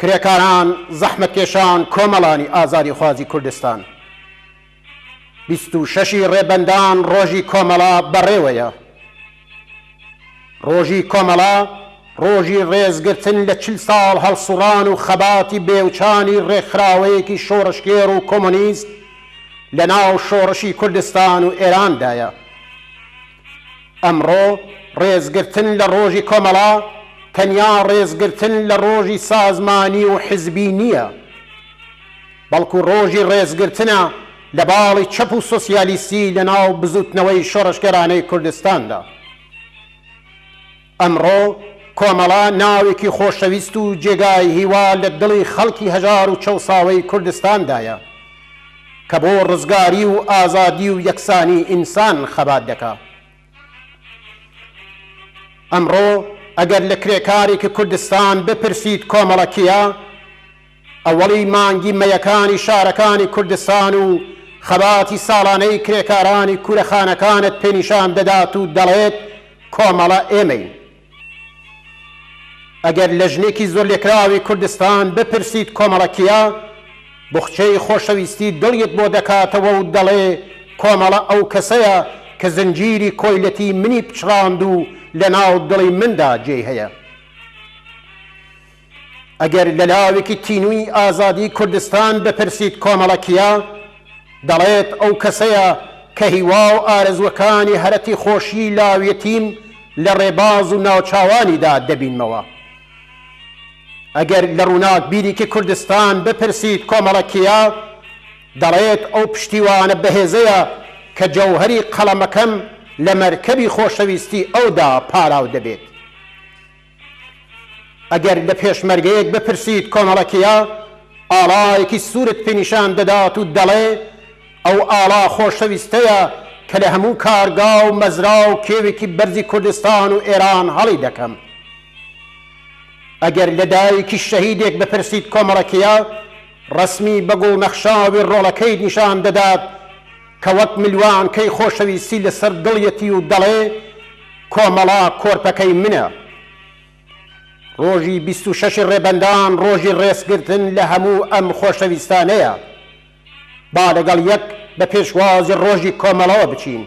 کرێکاران، زەحمەتکێشان، کۆمەڵانی ئازادیخوازی کوردستان. 26 ی ڕێبەندان ڕۆژی کۆمەڵە بەڕێوەیە. ڕۆژی کۆمەڵە ڕۆژی ڕێزگرتن لە 40 ساڵ هەڵسوڕان و خەباتی بێوچانی ڕێکخراوەیەکی شۆڕشگێڕ و کۆمۆنیست لە ناو شۆڕشی کوردستان و ئێراندایە. ئەمڕۆ ڕێزگرتن لە ڕۆژی کۆمەڵە تەنیا ڕێزگرتن لە ڕۆژی سازمانی و حزبی نییە، بەڵکو ڕۆژی ڕێزگرتنە لە باڵی چەپ و سۆسیالیستی لە ناو بزووتنەوەی شۆڕشگێڕانەی کوردستاندا. ئەمڕۆ کۆمەڵە ناوێکی خۆشەویست و جێگای هیوا لە دڵی خەڵکی هەژار و چەوساوەی کوردستاندایە کە بۆ ڕزگاری و ئازادی و یەکسانی ئینسان خەبات دەکا. ئەمڕۆ ئەگەر لە کرێکارێکی کوردستان بپرسیت کۆمەڵە کێیە، ئەوەڵی مانگی مەیەکانی شارەکانی کوردستان و خەباتی ساڵانەی کرێکارانی کورەخانەکانت پێنیشان دەدات و دەڵێت کۆمەڵە ئێمەین. ئەگەر لە ژنێکی زۆرلێکراوی کوردستان بپرسیت کۆمەڵە کێیە، بوخچەی خۆشەویستی دڵیت بۆ دەکاتەوە و دەڵێ کۆمەڵە ئەو کەسەیە کە زنجیری کۆیلەتی منی پچڕاند و لەناو دڵی مندا جێی هەیە. ئەگەر لە لاوێکی تینووی ئازادی کوردستان بپرسیت کۆمەڵە کیە؟ دەڵێت ئەو کەسەیە کە هیوا و ئارەزووەکانی هەرەتی خۆشیی لاویەتیم لە ڕێباز و ناوچاوانیدا دەبینمەوە. ئەگەر لە ڕووناکبیرێکی کوردستان بپرسیت کۆمەڵە کێیە؟ دەڵێت ئەو پشتیوانە بەهێزەیە کە جەوهەری قەڵەمەکەم لە مەرکەبی خۆشەویستی ئەودا پاراو دەبێت. ئەگەر لە پێشمەرگەیەک بپرسیت کۆمەڵە کێیە، ئاڵایەکی سوورت پێ نیشان دەدات و دەڵێ ئەو ئاڵا خۆشەویستەیە کە لە هەموو کارگا و مەزرا و کێوێکی بەرزی کوردستان و ئێران هەڵی دەکەم. ئەگەر لە دایکی شەهیدێک بپرسیت کۆمەڵە کێیە، ڕەسمی بە گوڵ نەخشاوی ڕۆڵەکەیت نیشان دەدات کە وەک ملوانکەی خۆشەویستی لەسەر دڵیەتی و دەڵێ کۆمەڵە کۆرپەکەی منە. ڕۆژی 26 ڕێبەندان ڕۆژی ڕێزگرتن لە هەموو ئەم خۆشەویستانەیە. با لەگەڵ یەک بە پێشوازی ڕۆژی کۆمەڵەوە بچین.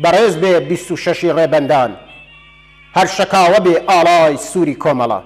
بەڕێز بێ 26 ڕێبەندان. هەر شەکاوە بێ ئاڵای سووری کۆمەڵە.